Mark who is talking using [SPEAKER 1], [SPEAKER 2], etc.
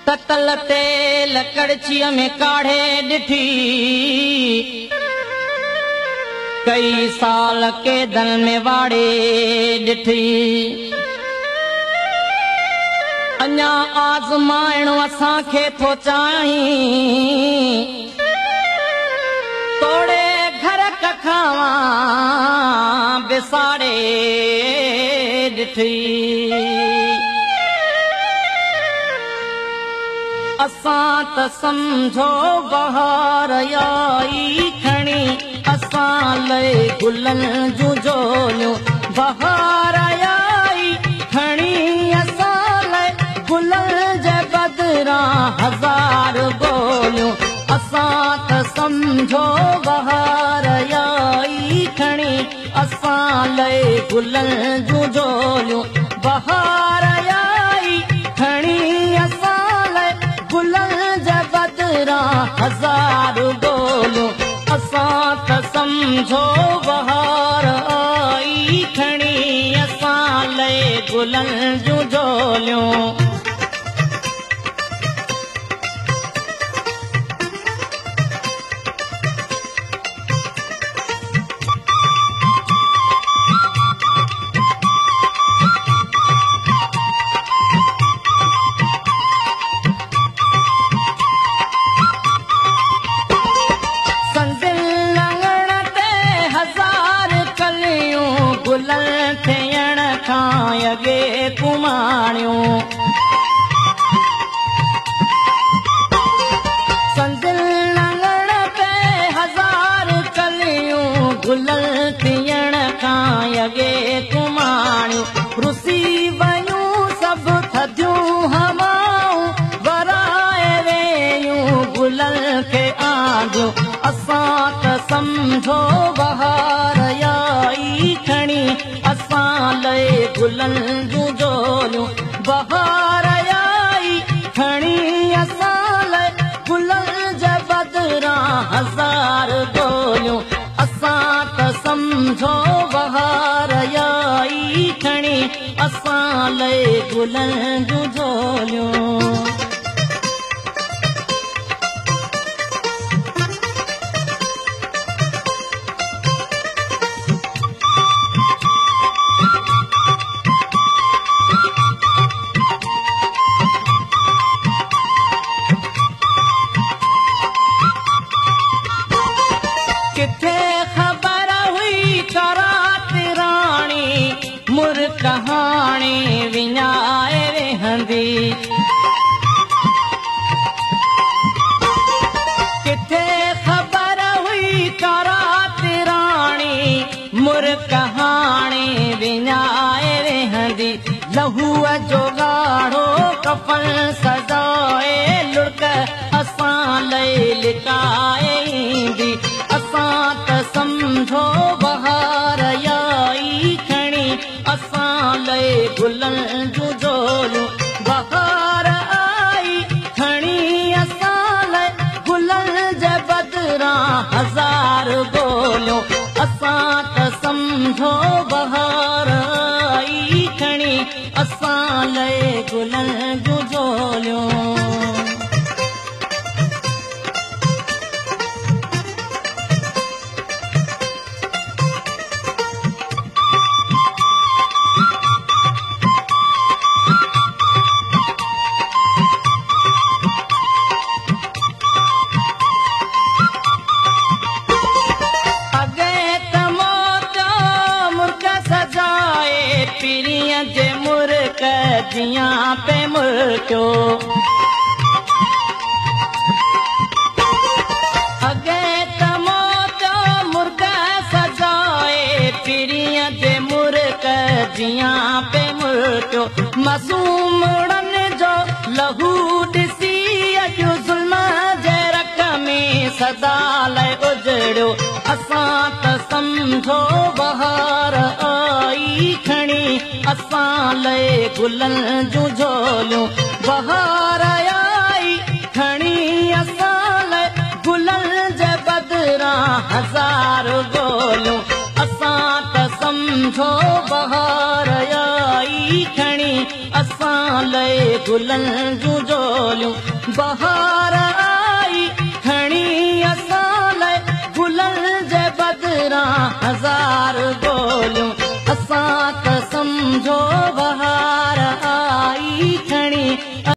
[SPEAKER 1] ततल तेल कड़छीअ में काढ़े ॾिठी, कई साल क़ैदनि में वाड़े ॾिठी। अञा आज़माइणो असांखे थो चाहीं, तोड़े घर कखावां बिसाड़े ॾिठी। असां त सम्झो बहार आई खणी, असां लए गुलनि जूं झोलियूं। बहार आई खणी, असां लए गुलनि जे बदिरां हज़ार ॻोलियूं। असां त सम्झो बहार आई खणी, असां लए गुलनि जूं झोलियूं। बहार आई खणी, असां लए गुलनि जे बदिरां हज़ार ॻोलियूं। असां त सम्झो बहार आई खणी, असां लए गुलनि जूं झोलियूं। गुलनि थियण खां अॻे कुमाणियूं, संज़िल आङण ते हज़ार कलियूं। गुलनि थियण खां अॻे कुमाणियूं, रुसी वयूं सभु थधियूं हवाऊं, वराए वियूं गुलनि खे आंदियूं। असां त सम्झो बहार आई खणी, असां लए गुलनि जूं झोलियूं। बहार आई खणी, असां लए गुलनि जे बदिरां हज़ार ॻोलियूं। असां त सम्झो बहार आई खणी, असां लए गुलनि जूं झोलियूं। किथे ख़बर हुई करात राणी, मुर्क हाणे विञाए वेहंदी। किथे ख़बर हुई करात राणी, मुर्क हाणे विञाए वेहंदी। लहूअ जो ॻाढ़ो कफन सजाए, लुड़क असां लए लिकाए ईंदी। असां त सम्झो बहार आई खणी, असां लए गुलनि जूं झोलियूं। बहार आई खणी, असां लए गुलनि जे बदिरां हज़ार ॻोलियूं। असां त सम्झो बहार आई खणी, असां लए गुलनि जूं झोलियूं। पीरीअ जे मुर्क जियां पे मुर्कियो, अॻे त मोतियो मुर्क सजाए, पीरीअ जे मुर्क जियां पे मुर्कियो। मासूमड़नि जो लहू ॾिसी अॼु ज़ुल्म जे रक में सदा लाइ उजड़ियो। असां त सम्झो बहार आई खणी, असां लए गुलनि जूं झोलियूं। बहार आई खणी, असां लए गुलनि जे बदिरां हज़ार ॻोलियूं। असां त सम्झो बहार आई खणी, असां लाइ गुलनि जूं जोलियूं। बहार आई खणी असां लाइ गुलनि जे बदिरां हज़ार गोलियूं। असां त सम्झो